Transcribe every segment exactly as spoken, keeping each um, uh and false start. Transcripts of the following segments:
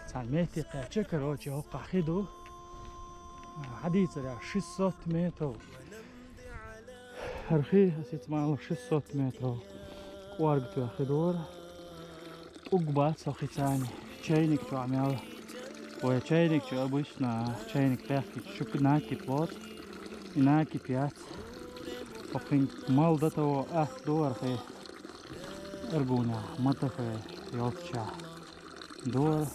Цхьан метте кхаьча, короче, хӀокхахь хи ду. Хьадийцарехь, шестьсот метров. ХӀара хи, ас ица ма аллара, шестьсот метров кӀорга тоьхна хи ду хӀара. ТӀулг бац хӀокху хица. Чайник чохь мел. Вай чайник чу обычно, чайник кхехкича, чу накипь лоцу. И накипь яц. ХӀокхуьнга мала дан таво атта ду хӀара хи. Аргунехь, Матафе йолччехь. Дора,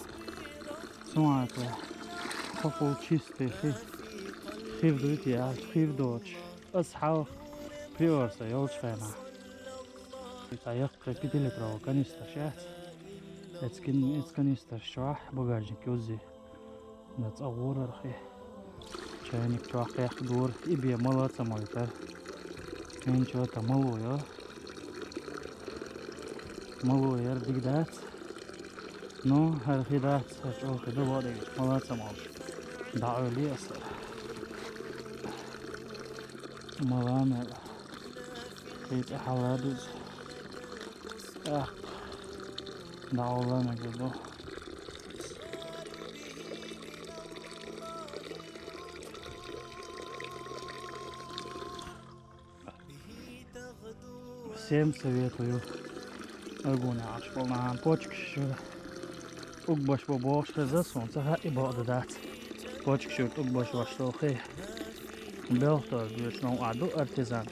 цунах тӀе хӀокхул чистый хи, хир дуй те аьлла, хир доцуш, ас хьалха Приорса йолчу хенахь. Цхьа яккхий пятилитровый канистраш яц. Эцу кин-, эцу канистраш чохь багажник юззий. Дан цӀа гӀурара хи. Чайник чохь кхехка дора, и бен мала а ца мойтара. Ничего, та мало йо. Мало яра дика дац. Ну, хӀара хи дац, хӀара чӀогӀа хи ду, бакъдерг мала а ца молуш. ДӀаӀуьйлу аса. Мала мел. Хи тӀе хьала дуьзна. ТӀаккха дӀавала мегар ду. Всем советую. Аргуне Ӏаш болу нахана почкаш чуьра тӀулг беш бу бохуш хеза суна, ца хаьа, и бакъ дан дац. Почкаш чуьра тӀулг беш беш долу хи. Белхтор боьчу новкъа ду артезан.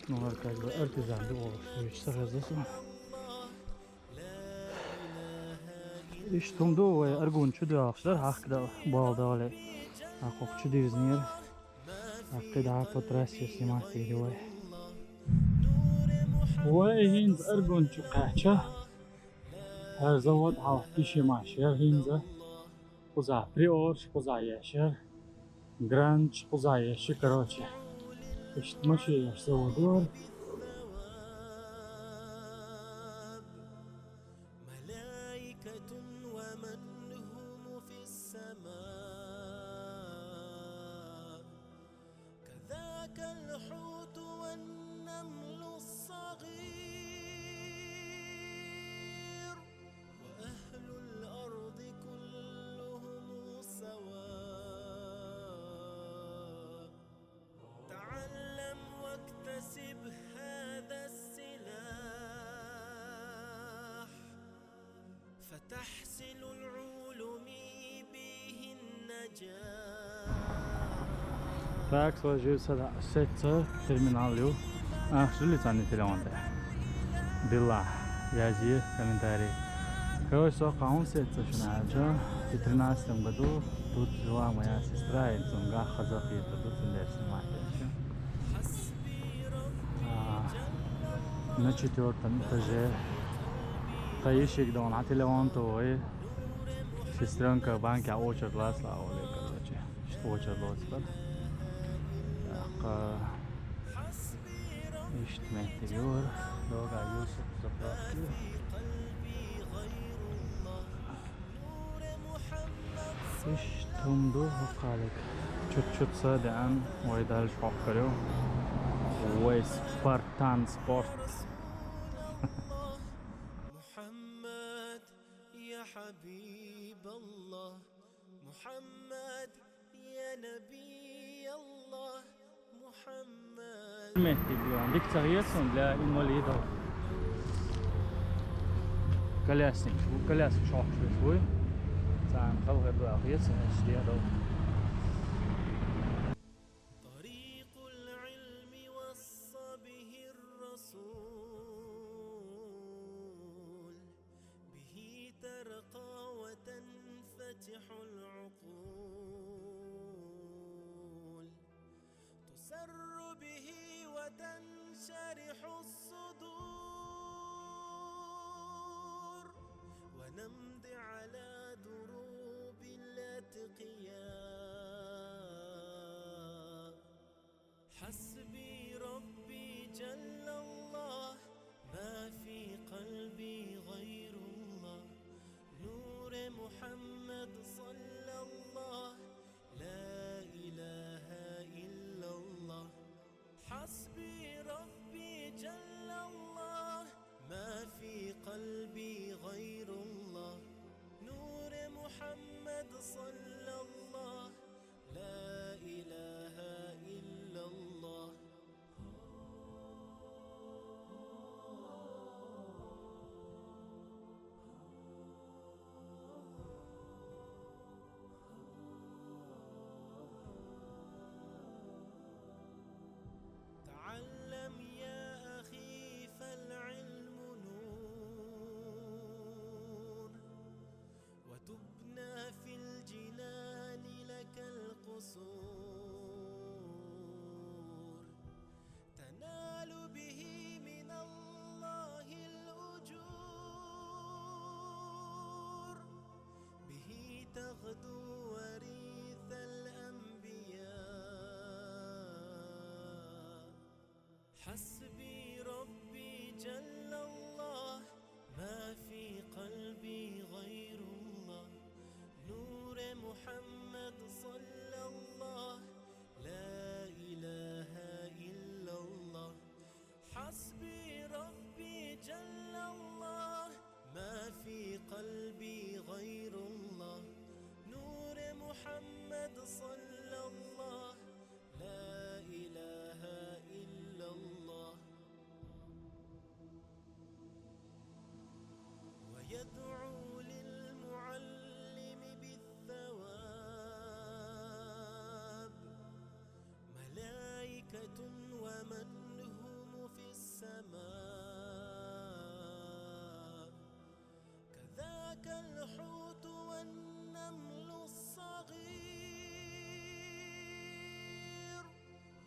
Ну, хӀара как бы артезан ду олуш дуьйцуш ца хеза суна. Иштта хӀума ду, вай Аргун чу доьлхуш дара хьахка дала, болу дала. ТӀаккха чу дирзинера. ТӀаккха кхидӀа по трассе снимать дийр ю вай. Вай хӀинца Аргун чу кхаьчча, хӀара завод хьалха кхин ши машина яра хӀинца. Кхузахь Приорш, кхузахь еш яра. Грандш, кхузахь еш яра, короче. Иштта машинаш завод вара. ملائكة ومن هم في السماء، كذاك الحوت والنمل الصغير، وأهل الأرض كلهم سواء. تعلم واكتسب هذا السلاح، فتحصل العلوم به النجاح. Так, сложился, да. Сетца терминал ю. А, что ли, цани телефон, да? Билла, язъе комментарий. Короче, со кхаун сетца шуна аьлча, и тринадцатом году тут жила моя сестра, и цунгах хаза хета, тут снимать. А, на четвёртом этаже. Тхайн йишига дона телефон тохий. Сестрёнка банкехь очередь лацла олий, короче. Иштта очередь лоцу бара. ТӀаккха иштта меттиг юра. Дога Юсуп заправка. Иштта хӀума ду хӀокхалиг. Чут-чут са деана, вай Ӏаш хьокхур ю. Вай Спартан спорт. محمد يا حبيب الله، محمد يا نبي الله، محمد. Меттиг ю, дика ца хета суна для инвалидов. Колясник, колясник чохь вуй. Царна хала хир ду аьлла хета суна, иштта дела. طريق العلم وصى به الرسول، به ترقى وتنفتح العقول، تسر به وتنشرح الصدور، ونمضي على دروب الأتقياء. حسبي ربي جل الله، ما في قلبي غير الله، نور محمد صلى الله، لا إله إلا الله. حسبي ربي جل الله، ما في قلبي غير الله، صلى الله، لا إله إلا الله. تعلم يا أخي فالعلم نور، وتبنى في الجنان لك القصور، تنال به من الله الأجور، به تغدو وريث الأنبياء. حسبي ربي جل الله، ما في قلبي غير الله، نور محمد صلى الله، لا إله إلا الله. حسبي ربي جل الله، ما في قلبي غير الله، نور محمد صلى الله، لا إله إلا الله. ويدعو للمعلم بالثواب ملائكة ومن هم في السماء، كذاك الحوت والنمل الصغير،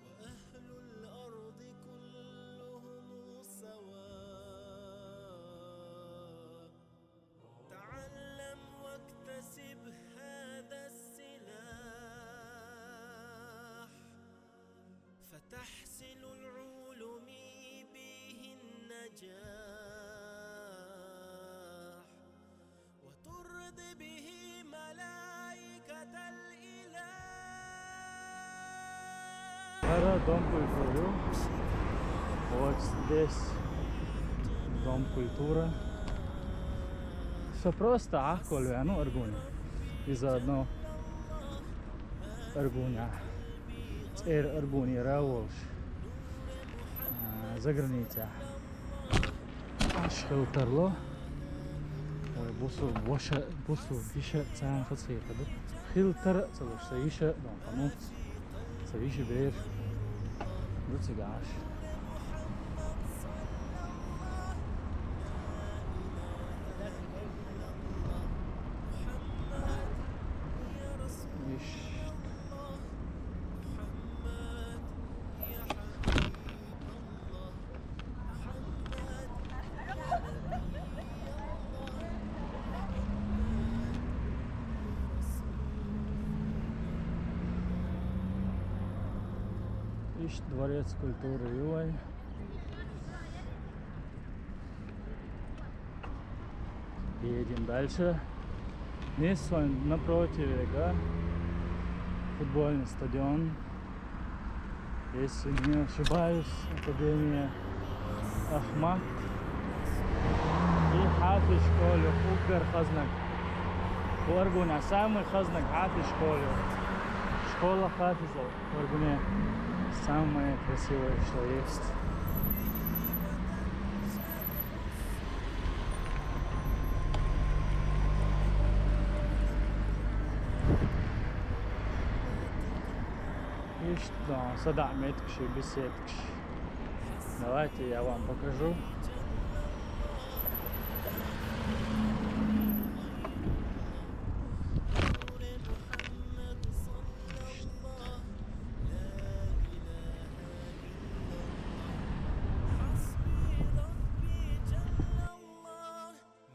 وأهل الأرض كلهم سواء. تعلم واكتسب هذا السلاح، فتحصل العلوم به النجاح، وترضي به ملائكة الإله. Ара Дом культуры. Вот здесь Дом культуры. Всё просто, ахколвяну Аргуни. И заодно Аргуни. Эр Аргуни раволш. А, за граница. Аш хилтарло. Ой, бусу, ваша, бусу, виша, цан хацхи таду. Хилтар, цалуш, са виша, дон, пану. Са виша бер. Дуцигаш. Иш. Иш дворец культуры юай. Едем дальше. Здесь вон напротив, да, футбольный стадион. Если не ошибаюсь, Академия Ахмат. И Хафиз школа, угар хазнак. Аргуни самый хазнак Хафиз школа. Школа Хафиза. Аргуни самое красивое, что есть. Ишта, сада меткши, беседкши. Давайте я вам покажу.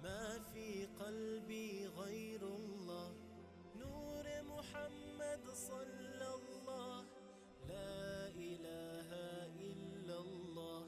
ما في قلبي غير الله، نور محمد صلى الله، لا إله إلا الله.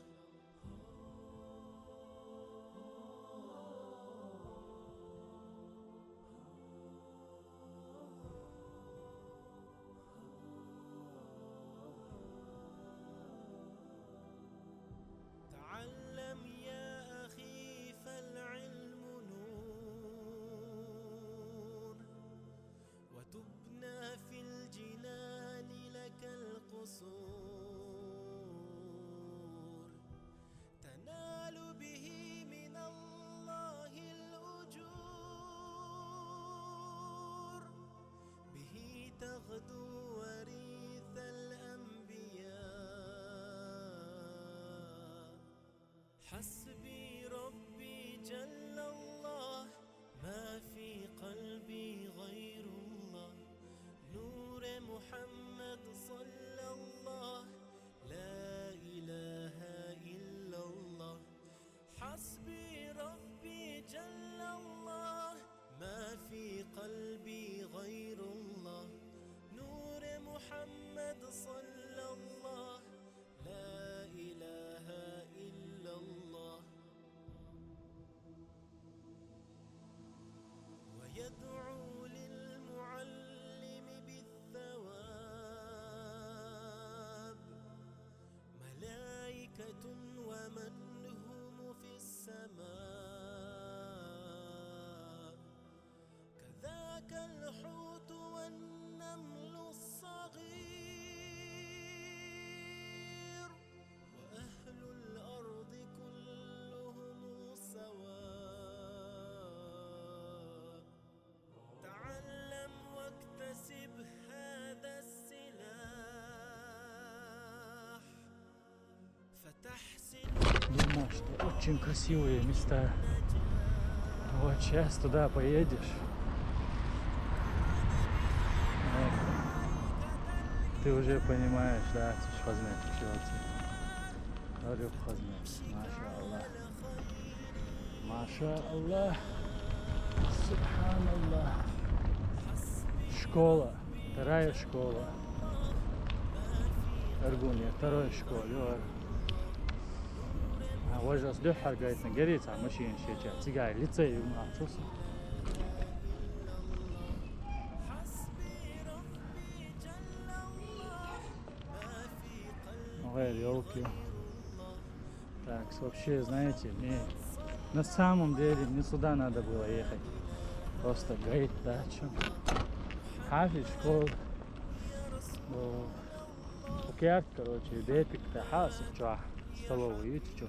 Думал, что очень красивые места. Вот сейчас туда поедешь, вот, ты уже понимаешь, да, чё ж хазмет, чё ты. Говорю, хазмет. Маша Аллах. Маша Аллах. Субханаллах. Школа. Вторая школа. Аргуния, вторая школа. А вот сейчас духар говорит, на горит, а машина сейчас. Цыгай, лицей у нас. Ой, ёлки. Так, вообще, знаете, мне на самом деле не сюда надо было ехать. Просто говорит, да, чё? Хафи школ. Пакет, короче, бепик, да, хасик, чё? Столовую, видите, чё?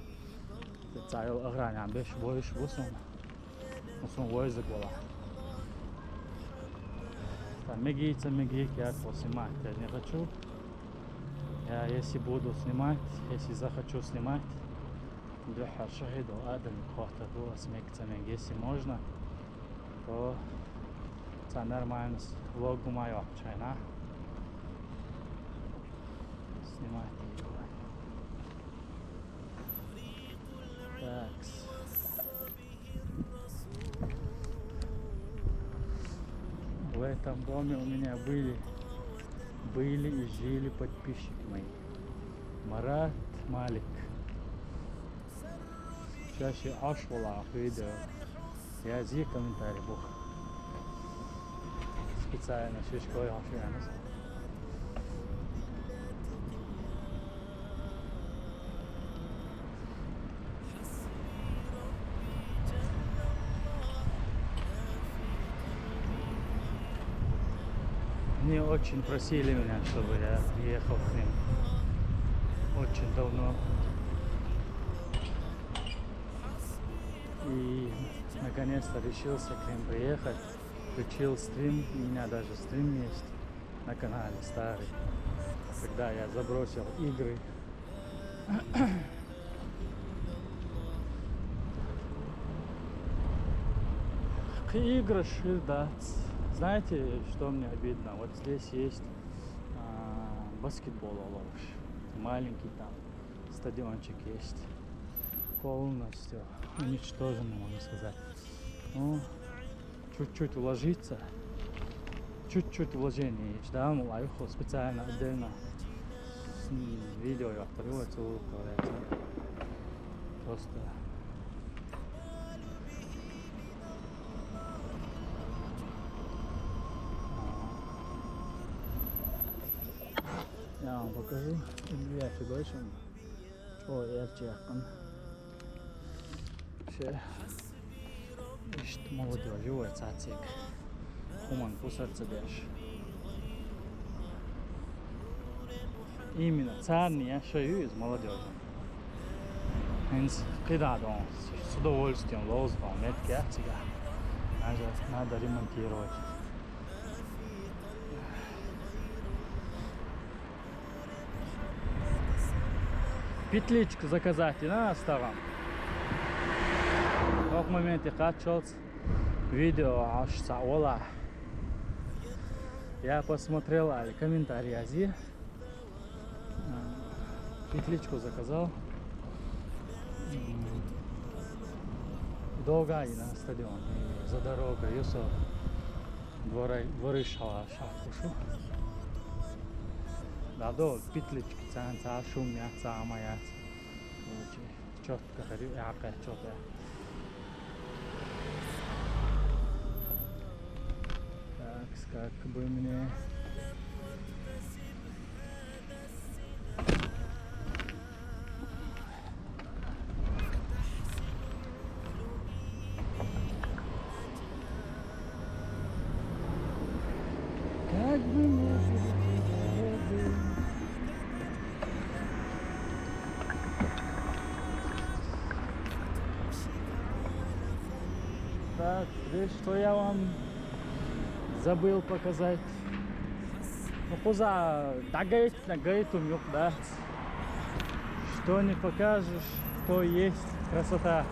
Специально охраняем, беш, больше, бусом. Ну, сон войза гола. Там мегица, мегик, я снимать я не хочу. Я, если буду снимать, если захочу снимать, духар шахиду, адам, кохта, дуас, мекца, мег, если можно, то это нормально, влог у моё, чайна. Снимать не делай. Так. В этом доме у меня были, были и жили подписчики мои. Марат, Малик. Чаще аш вала видео. Я зи комментарий бух. Специально шишкой аш яныз. Они очень просили меня, чтобы я приехал к ним. Очень давно. И наконец-то решился к ним приехать. Включил стрим. У меня даже стрим есть на канале старый. Когда я забросил игры. Игры ширдац. Знаете, что мне обидно? Вот здесь есть а, баскетбол оловыш. Маленький там стадиончик есть. Полностью уничтоженный, можно сказать. Ну, чуть-чуть уложиться. Чуть-чуть вложение есть, да, ну, лайфхо специально отдельно. Видео я открываю, целую управляется. Просто я вам покажу. Две фигурочки. О, я чекан. Все. Ишт молодёжь, ой, цацик. Хуман пусар цадеш. Именно царни я шаю из молодёжи. Инс кидадон, с удовольствием лоз вам, метки ацига. Надо, надо ремонтировать. Петличку заказать и на оставам. Ох, моменте качалц видео аж саула. Я посмотрел али комментарий ази. Петличку заказал. Долга и на стадион. И за дорога, юсо. Дворы, дворы шала, шахушу. Да, до петлички цан, ца шум я, ца мая. Короче, чётко говорю, я опять чётко. Так, как бы мне Как бы мне перейти дорогу? Так, здесь что я вам забыл показать? Ну, куза дагайт на гайтум юк, да? Что не покажешь, то есть красота.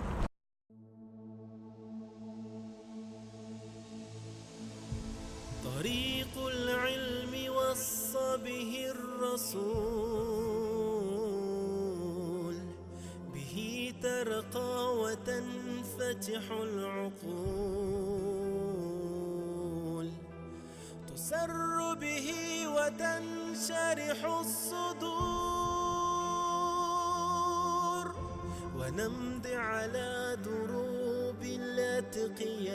طريق العلم وصى به الرسول، به ترقى وتنفتح العقول، تسر به وتنشرح الصدور، ونمضي على دروب الأتقياء.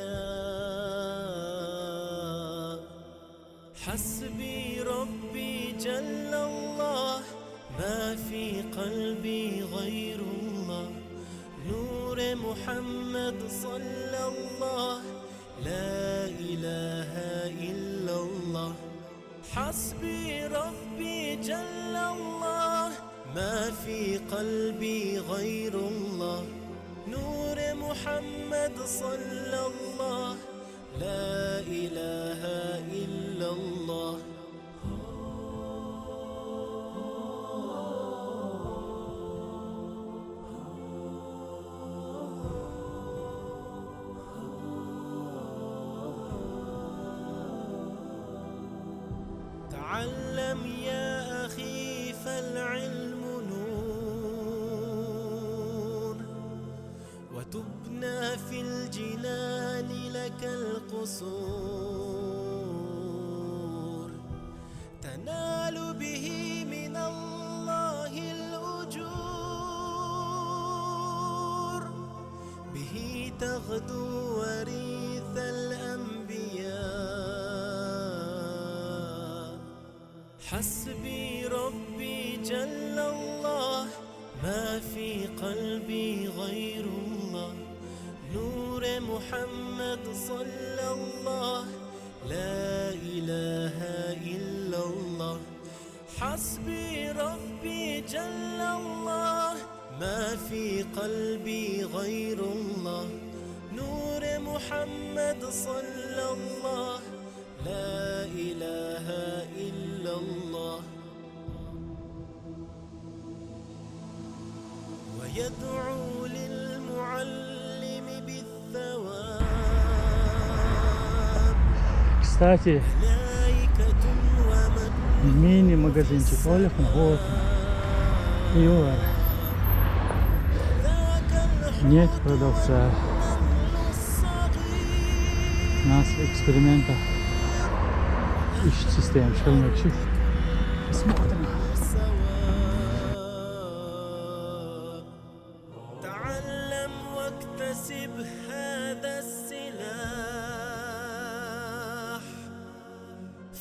حسبي ربي جل الله، ما في قلبي غير الله، نور محمد صلى الله، لا إله إلا الله. حسبي ربي جل الله، ما في قلبي غير الله، نور محمد صلى الله، لا إله إلا الله. تعلم يا أخي فالعلم نور، وتبنى في الجنان لك القصور، تنال به من الله الأجور، به تغدو وريث الأنبياء. حسبي ربي جل الله، ما في قلبي غير الله، نور محمد صلى الله، لا إله إلا الله. حسبي ربي جل الله، ما في قلبي غير الله، نور محمد صلى الله، لا إله إلا الله. ويدعو للمعلم بالثواب. Кстати, ملائكة ومن мини-магазинчик Олег на Волкина. Юар. Нет продавца. Нас эксперимента ищет система школьничек. Посмотрим. تعلم واكتسب هذا السلاح،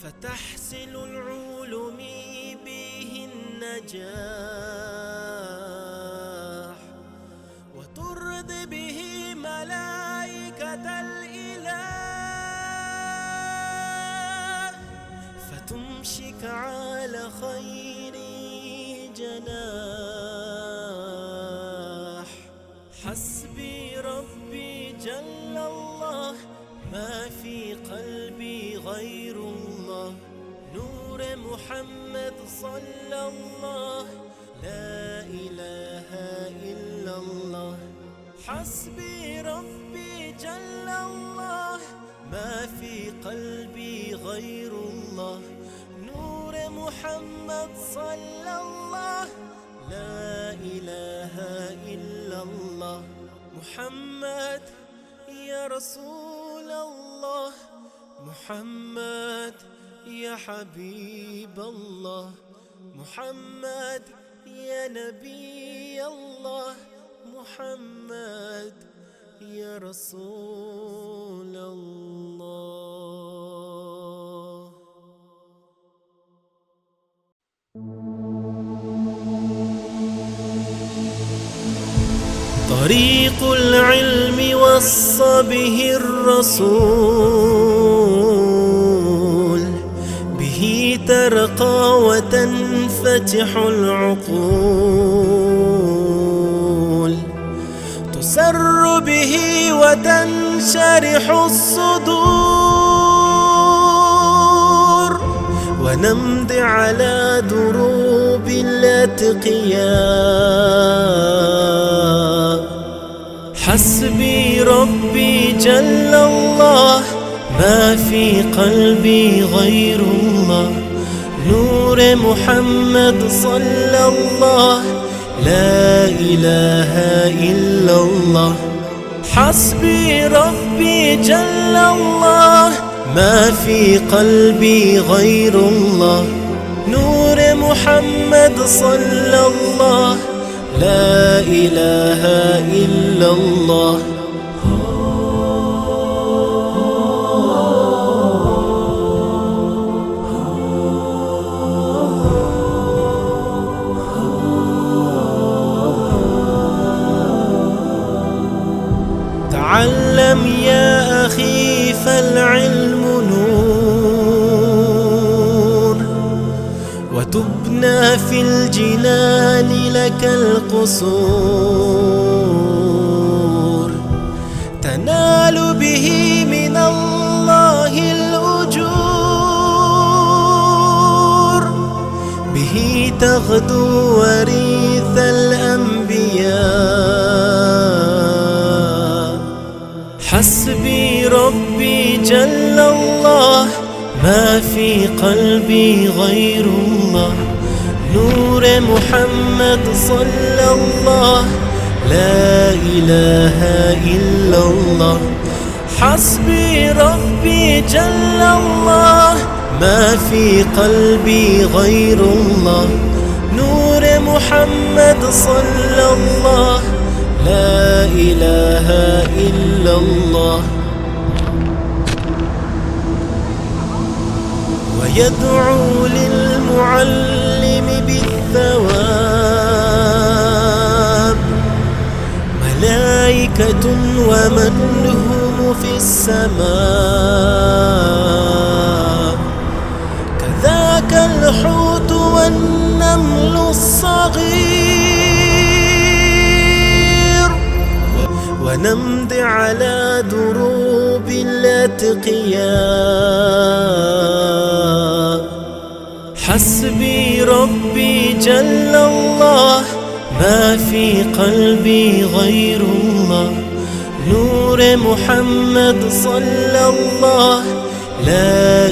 فتحصل العلوم به النجاح، وترضي به ملائكة الإله، فتمشيك على خير جناح. حسبي ربي جل الله، ما في قلبي غير الله، نور محمد صلى الله، لا إله إلا الله. حسبي ربي جل الله، ما في قلبي غير الله، نور محمد صلى الله، لا إله إلا الله. محمد يا رسول الله، محمد يا حبيب الله، محمد يا نبي الله، محمد يا رسول الله. طريق العلم وصى به الرسول، به ترقى وتنفتح العقول، تسر به وتنشرح الصدور، ونمضي على دروب الأتقياء. حسبي ربي جل الله، ما في قلبي غير الله، نور محمد صلى الله، لا إله إلا الله. حسبي ربي جل الله، ما في قلبي غير الله، نور محمد صلى الله، لا إله إلا الله. تعلم يا أخي فالعلم نور، وتبنى في الجنان لك القصور، تنال به من الله الأجور، به تغدو وريث الأنبياء. حسبي ربي جل الله، ما في قلبي غير الله، نور محمد صلى الله، لا إله إلا الله. حسبي ربي جل الله، ما في قلبي غير الله، نور محمد صلى الله، لا إله إلا الله. ويدعو للمعلم بالثواب ملائكة ومن هم في السماء، كذاك الحوت والنمل الصغير، ونمضي على دروب الأتقياء. حسبي ربي جل الله، ما في قلبي غير الله، نور محمد صلى الله، لا